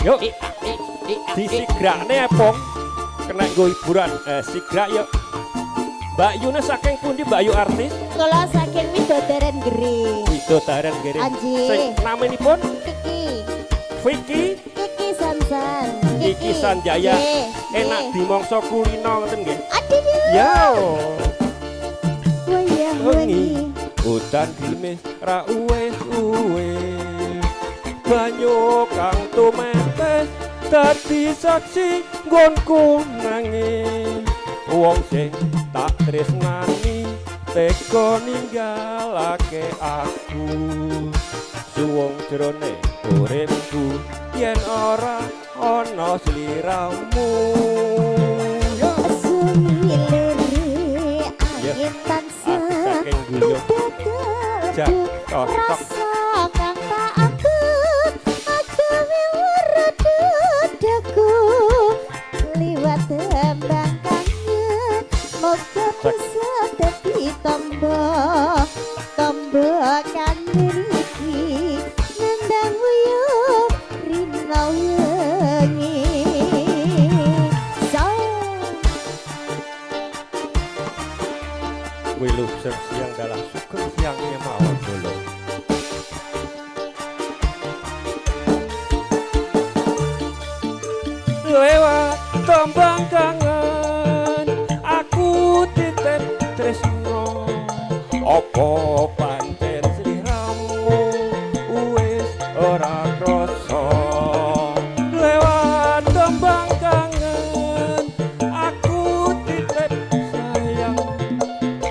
Yuk, disigrakne Pong. Kena nggo hiburan. Sigrak yuk. Mbak Yuna saking pundi Mbak Yu artis? Kula saking Widodaren Gering. Widodaren Gering. Sing naminipun? Kiki. Vicky. Kiki Sansan. Kiki Sanjaya. Enak dimongso kulino ngoten nggih. Aduh. Yo. Wayah wengi. Udan grimis ra uwes-uwes. Banyu kang tumetes dadi saksi nggonku nangis. Wong sing tak tresnani tega ninggalake aku. Suwung jroning uripku yen ora ana sliramu. Yo. Sumilere angin tansah rasa kang tak anggep agawe lara dadaku liwat tembang kangen moga bisa dadi tombo tombo kangen iki nendang uyuh rina wengi. Wilujeng siang dalah sugeng siangnya mawon dulu. Lewat tembang kangen aku titip tresno. Apa pancen sliramu wis ora krasa? Lewat tembang kangen aku titip sayang.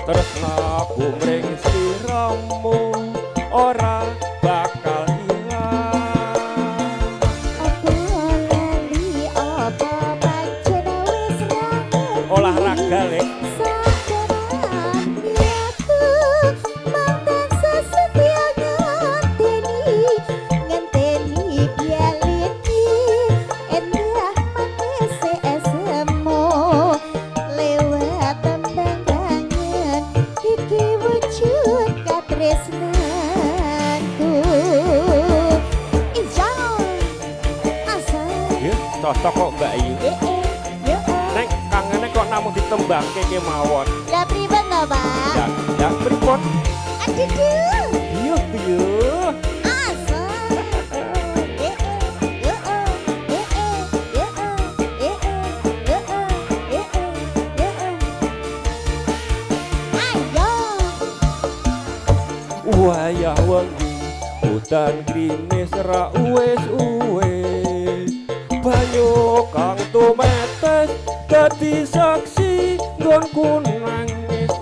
Tresnaku mring sliramu ora bakal ilang. Apa lali apa pancen wis ra ngerti. Olahraga lek. Sadarane aku mung tansah setia ngenteni, ngenteni bialini endah manis esemu lewat tembang kangen iki wujud katresnanku. Ijal asa. Ya, cocok kok Mbak Ayu. Nek kangene kok namung ditembangke kemawon. Lah pripun to, Pak? Ya, ya pripun? Aduh. Iya, iya. Asa. Yo yo yo yo yo yo yo. Ayo. Wayah wengi udan grimis ra uwes-uwes. Banyu kang tumetes dadi saksi nggonku nangis.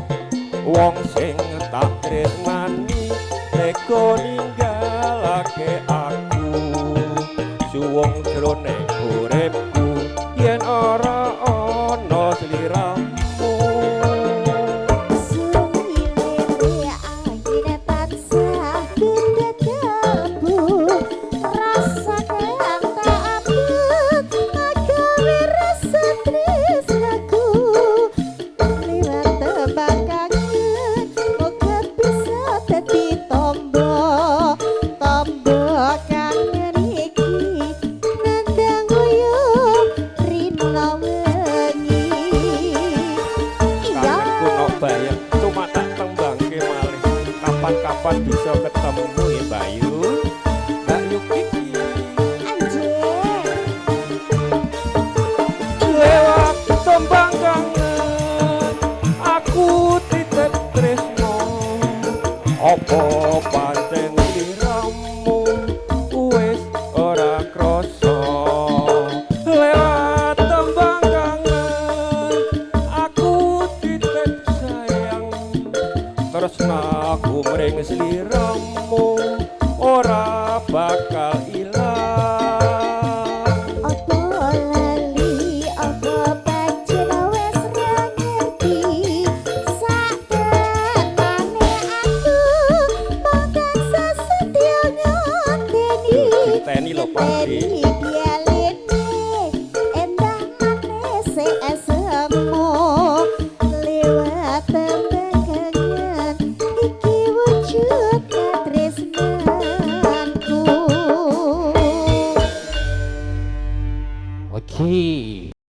Wong sing tak tresnani tega ninggalake aku. Suwung jroning uripku yen ora ana sliramu. Sumilere angin tansah kedadebu rasa kang tak abet agawe rasa tresnaku liwat tembang kangen moga bisa dadi tombo tombo kangen iki nendang uyuh rina wengi. Iya. Kangenku nok bayang cuma tak tembangke malih. Kapan-kapan bisa ketemu ya Mbak Yu. Mbak Yu Kiki. Anjir. Lewat tembang kangen aku titip tresno. Apa pancen sliramu wis ora krasa? Lewat tembang kangen aku titip sayang. Tresnaku mring sliramu ora bakal ilang. Apa lali apa pancen wis ra ngerti sakenane aku mung tansah setia ngenteni. Diteni lho Pak Di. Ngenteni bialine endah manis esemu liwat tembang kangen iki wujud katresnanku. Oke.